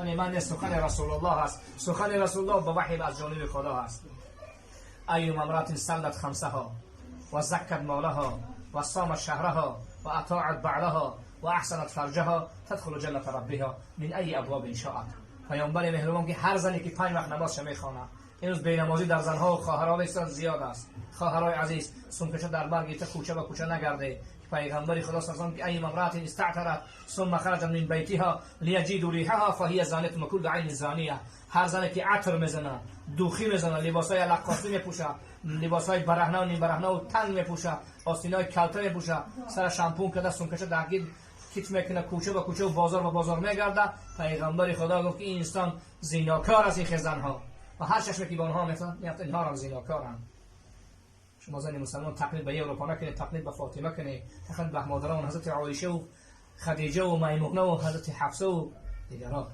Сухани ман нест, сухани Расулуллоҳ аст. Сухани Расулуллоҳ ба ваҳй аз ҷониби Худо аст. أيما امرأة صلت خمسها وزكت مالها وصامت شهرها وأطاعت بعلها وأحصنت فرجها تدخل جنة ربها من أي أبواب شاءت. پیامبر مهربان که هر زنی که 5 وقت نمازش میخواند. امروز بینمازی در زنها و خواهرها بسیار زیاد است. خواهرای عزیز، سمکشه در بر گرفته کوچه به کوچه نگرده. پیغمبر خدا صلی الله علیه و که أيما امرأة استعطرت ثم خرجت من بيتها ليجدوا ريحها فهي زانية وكل عين زانية. هر زنی که عطر میزنه، دوخی میزنه، لباسای لقاصی میپوشه، لباسای برهنه و نیم برهنه و تنگ میپوشه، آستینای کلته میپوشه، سر شامپون کرده، سمکشه درگیر کیت میکنه، کوچه به کوچه و بازار به بازار میگرده، پیغمبر خدا گفت که این انسان زیناکار است. این زنها و هر چشمی که به آنها میفته، اینها هم زیناکارند. شما زن مسلمان تقلید به اروپا نکنید، تقلید به فاطمه کنید، تقلید به مادران حضرت عایشه و خدیجه و میمونه و حضرت حفصه و دیگران.